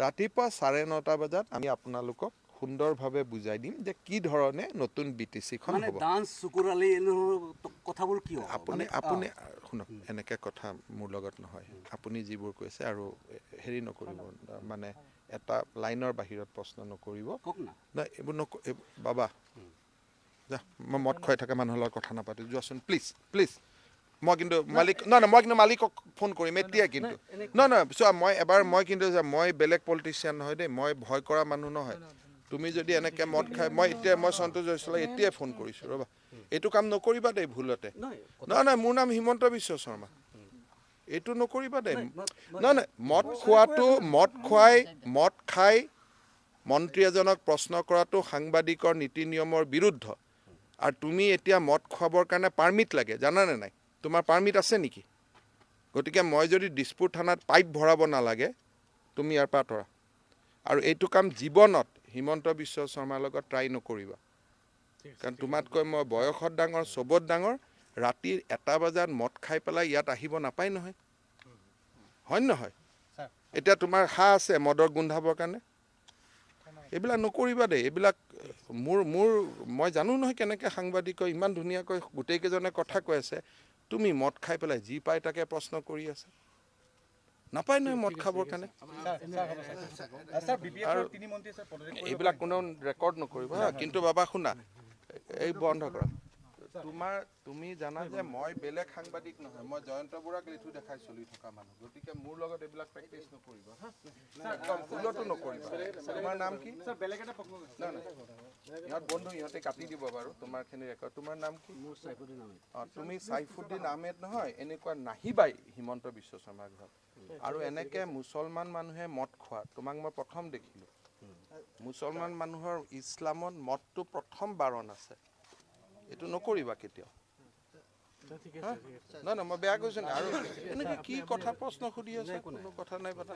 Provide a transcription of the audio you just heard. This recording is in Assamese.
ৰাতিপুৱা 9:30 বজাত আমি আপোনালোকক সুন্দৰভাৱে বুজাই দিম যে কি ধৰণে নতুন বিটিচিখন মানে হ'ব। ডান্স, চকুৰ আলি এনেধৰণৰ কথাবোৰ কিয়? আপুনি মানে, আপুনি শুনক, এনেকৈ কথা মোৰ লগত নহয়। আপুনি যিবোৰ কৈছে আৰু হেৰি নকৰিব, মানে এটা লাইনৰ বাহিৰত প্ৰশ্ন নকৰিব। কওক না। নাই, এইবোৰ নক বাবা যা, মই মদ খুৱাই থকা মানুহৰ লগত কথা নাপাতো, যোৱাচোন প্লিজ প্লিজ। মই কিন্তু মালিক, নহয় নহয়, মই কিন্তু মালিকক ফোন কৰিম এতিয়াই কিন্তু। নহয় নহয়, চোৱা, মই এবাৰ মই কিন্তু মই বেলেগ পলিটিচিয়ান নহয় দেই, মই ভয় কৰা মানুহ নহয়। তুমি যদি এনেকৈ মদ খাই, মই এতিয়া মই সন্তোষ জয়ছোৱালক এতিয়াই ফোন কৰিছোঁ, ৰ'বা। এইটো কাম নকৰিবা দেই ভুলতে। নহয়। নহয় নহয়, মোৰ নাম হিমন্ত বিশ্ব শৰ্মা, এইটো নকৰিবা দেই। নহয় নহয়, মদ খোৱাটো, মদ খুৱাই, মদ খাই মন্ত্ৰী এজনক প্ৰশ্ন কৰাটো সাংবাদিকৰ নীতি নিয়মৰ বিৰুদ্ধ। আৰু তুমি এতিয়া মদ খুৱাবৰ কাৰণে পাৰ্মিট লাগে, জানানে নাই? তোমাৰ পাৰ্মিট আছে নেকি? গতিকে মই যদি দিছপুৰ থানাত পাইপ ভৰাব নালাগে, তুমি ইয়াৰ পৰা আঁতৰা। আৰু এইটো কাম জীৱনত হিমন্ত বিশ্ব শৰ্মাৰ লগত ট্ৰাই নকৰিবা, কাৰণ তোমাতকৈ মই বয়সত ডাঙৰ, চবত ডাঙৰ। ৰাতি 1টা বজাত মদ খাই পেলাই ইয়াত আহিব নাপায় নহয়, হয় নহয়? এতিয়া তোমাৰ হাঁহ আছে মদৰ গোন্ধাবৰ কাৰণে? এইবিলাক নকৰিবা দেই। এইবিলাক মোৰ মোৰ মই জানো নহয় কেনেকৈ সাংবাদিকে ইমান ধুনীয়াকৈ গোটেইকেইজনে কথা কৈ আছে, তুমি মদ খাই পেলাই যি পাই তাকে প্ৰশ্ন কৰি আছা। নাপায় নহয় মদ খাবৰ কাৰণে। আৰু এইবিলাক কোনেও ৰেকৰ্ড নকৰিব হা। কিন্তু বাবা শুনা, এই বন্ধ কৰা। তোমাৰ তুমি জানা যে মই বেলেগ সাংবাদিক নহয়, মই জয়ন্ত বৰাক লেঠু দেখাই চলি থকা মানুহ। গতিকে মোৰ লগত এইবিলাক প্ৰেক্টিচ নকৰিবা হা, একদম ভুলতো নকৰিবা। তোমাৰ নাম কি? নহয় নহয়, ইহঁত বন্ধু, ইহঁতে কাটি দিব বাৰু তোমাৰখিনি ৰেকৰ্ড। তোমাৰ নাম কি? মোৰ চাইফুদ্দিন আহমেদ। অঁ, তুমি চাইফুদ্দিন আহমেদ নহয়, এনেকুৱা নাহিবাই হিমন্ত বিশ্ব শৰ্মাৰ ঘৰত। আৰু এনেকৈ মুছলমান মানুহে মদ খোৱা তোমাক মই প্ৰথম দেখিলোঁ। মুছলমান মানুহৰ ইছলামত মদটো প্ৰথম বাৰণ আছে, এইটো নকৰিবা কেতিয়াও। নহয় নহয়, মই বেয়া কৈছোঁ নে? আৰু এনেকৈ কি কথা প্ৰশ্ন সুধি আছে, কোনো কথা নাই পতা।